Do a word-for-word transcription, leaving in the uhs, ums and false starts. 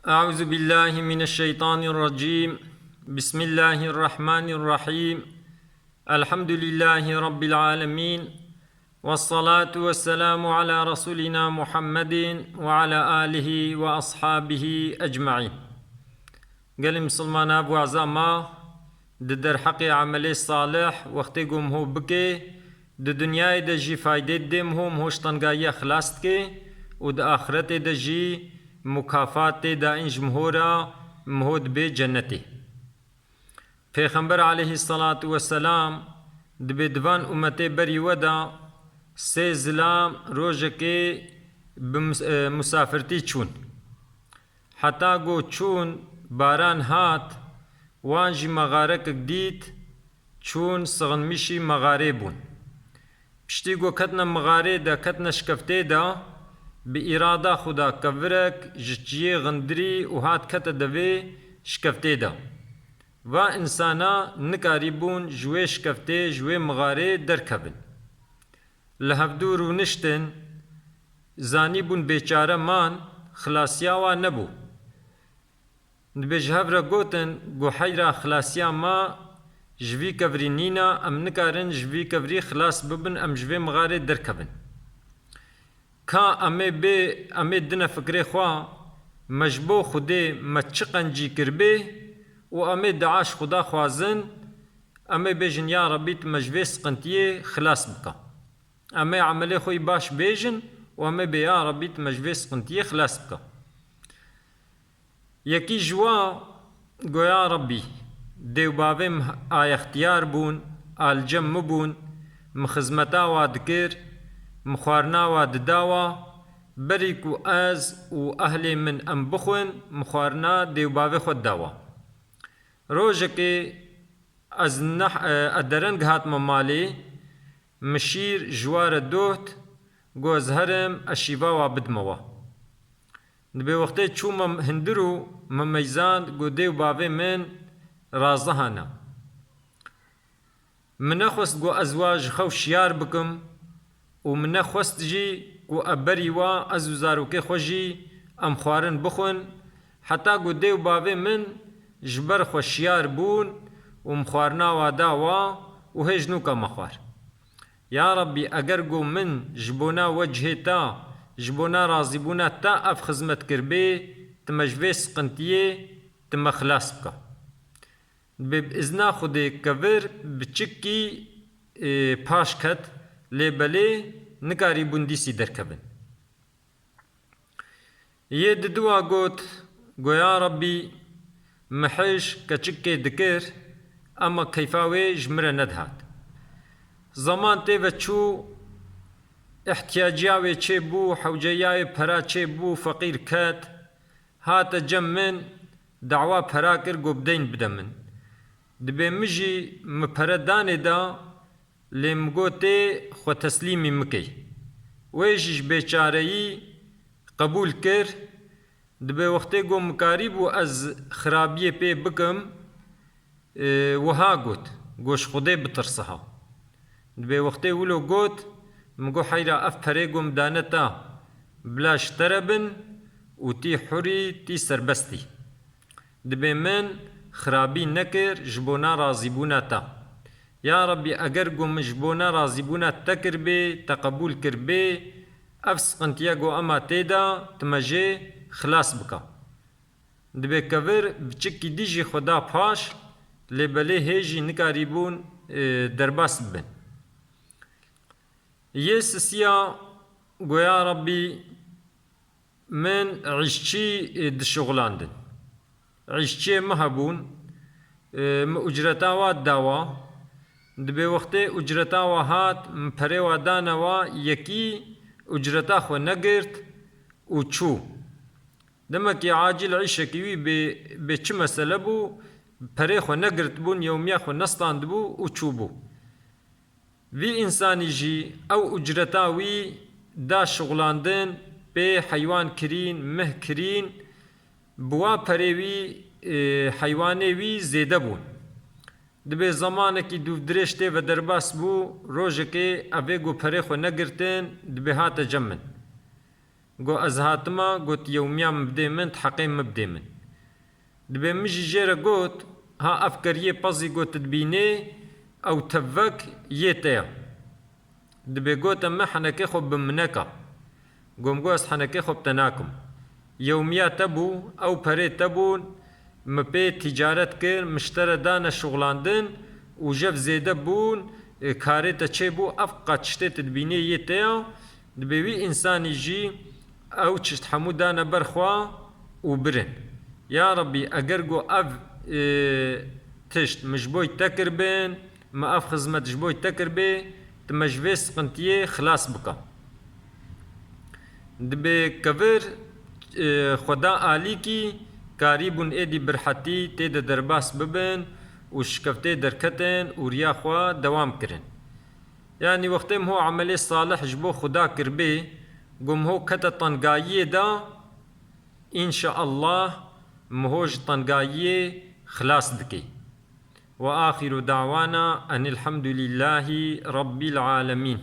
أعوذ بالله من الشيطان الرجيم. بسم الله الرحمن الرحيم. الحمد لله رب العالمين. والصلاة والسلام على رسولنا محمد وعلى آله وأصحابه أجمعين. Gelê misilmana, bi waza ma di derheqê emelê salih wextê ku miho bike, di dinyayê de jî faydê didê miho, miho ji tengayiya xilas dike û di axretê de jî mukafat tê dayîn ji miho re, miho dibê cennetê. Pêxember aleyhisselatu vesselam dibê di van umetê berî we de sê zilam rojekê bi mus-, e, musafirtî çûn. Heta ku çûn, baran hat, wan jî mexarekek dît, çûn sixinmişî mexarê bûn. Piştî ku ketine mixarê de, ketine şikeftê de, bi îrada xwe de kevirek ji çiyê xindirî û hat kete devê şikeftê de. Va însana nikarîbûn ji wê şikeftê, ji wê mixarê derkevin. Li hevdû rûniştin, zanîbûn bêçare man, xilasiya wa nebû. Dibê ji hev re gotin ku heyra xilasiya ma ji vî kevirî nîna, em nikarin ji vî kevirî xilas bibin, em ji vê mixarê derkevin. Ka em ê bê, em ê dine fikrê xwe, me ji bo Xwedê me çi qencî kiribê û em ê dua ji Xuda xwazin, em ê bêjin, Ya Rebbî, tu me ji vê siqintiyê xilas bike. Em ê emelê xwe yî baş bêjin û em ê bê, Ya Rebbî, tu me ji vê siqintiyê xilas bike. Yekî ji wa go, Ya Rebbî, dê û bavê min ayextiyar bûn, a li cem min bûn, min xizmeta wa dikir, min xwarina wa dida wa, berî ku ez û ehlê min em bixwin, min xwarina dê û bavê xwe dida wa. Rojekê ez neh-, e, ez dereng hatime malê, min şîr ji wa re doht, go ez herim, ez şîva wa bidime wa. Dibê wextê çûme hundir û min meyzand, go dê û bavê min raziha ne. Min nexwest go ez wa ji xew şiyar bikim û min nexwest jî ku e berî wa ez û zarokê xwe jî em xwarin bixwin, heta ku dê û bavê min ji ber xwe şiyar bûn û min xwarina wa da wa û hê ji nûka me xwar. Ya Rebbî, eger ku min ji bona wecihê te, ji bona razîbûna te ev xizmet kiribê, tu me ji vê siqintiyê, tu me xilas bike. Dibê bi izna Xwedê kevir biçikî, ê, paş ket, lê belê nikarîbûn dîsî derkevin. Yê diduwa got, go ya Rebbî, min hêj keçikê dikir, ema keyfa wê ji min re nedihat. Zeman tê ve çû, ihtiyaciya wê çêbû, hewceya wê pera çêbû, feqîr ket, hate cem min, dawa pera kir, go bi deyn bide min. Dibê min jî min pere danê da, lê min gotê xwe teslîmî min key. Wê jî ji bêçareyî qebûl kir. Dibê wextê go min karîbû ez xirabiyê pê bikim, e, wiha got, go ji Xwedê bitirsiha. Dibê wextê wilo got, min got, heyra ev perê go min dane te, bila ji te re bin û tî hurî, tî serbestî. Dibê min xirabî nekir ji bona razîbûna te. Ya Rebbî, eger go min ji bona razîbûna te kiribê, te qebûl kiribê, ev siqintiye go ema tê de, tu me jê xilas bike. Dibê kevir biçikî dî jî xwe da paş, lê belê hê jî nikarîbûn, e, derbas bibin. Yê sisiya go ya Rebbî, min îşçî, e, dişuxulandin. Îşçiyê min hebûn, e, min ucreta wa da wa. Dibê wextê ucreta wa hat, min perê wa dane wa, yekî ucreta xwe negirt û çû. Demekî acil îşekî wî bê, bê çi mesele bû, perê xwe negirtibûn, yewmiya xwe nestandibû û çûbû. Vî însanî jî ew ucreta wî da şixulandin, pê heywan kirîn, mih kirîn, bi wa perê wî, e, heywanê wî zêde bûn. Dibê zemanekî dûvdirêj tê ve derbas bû, rojekê evê ku perê xwe negirtin, dibê hate cem min. Got, ez hatima, got, yewmiya min bidê min, heqê min bidê min. Dibê min jî jê re got, ha ev keriyê pezî got dibînê, ew tevvek yê te ya. Dibê gote min henekê xwe bi min neka. Gom got, ez henekê xwe bi te nakim. Yewmiya te bû, ew perê te bûn, min pê tîcaret kir, min ji te re dane şuxlandin û jev zêde bûn, e, karê te çêbû, ev qat tiştê tu dibînê yê te ya, dibê wî însanî jî ew tişt hemû dane ber xwe û birin. Ya Rebbî, eger got ev, e, tişt min ji bo te kiribin, min ev xizmet ji bo te kiribê, tu me ji vê siqintiyê xilas bike. Dibê kevir, e, xweda alîkî karîbûn êdî bi rihetî tê de derbas bibin û şikeftê derketin û riya xwe dewam kirin. Yanî wextê min ho emelê salih ji bo Xuda kiribê, got min ho kete tengayiyê de, înşaallah min ho ji tengayiyê xilas dikê. Ve axiru dawana enilhamdulîllahî Rebbîl alemîn.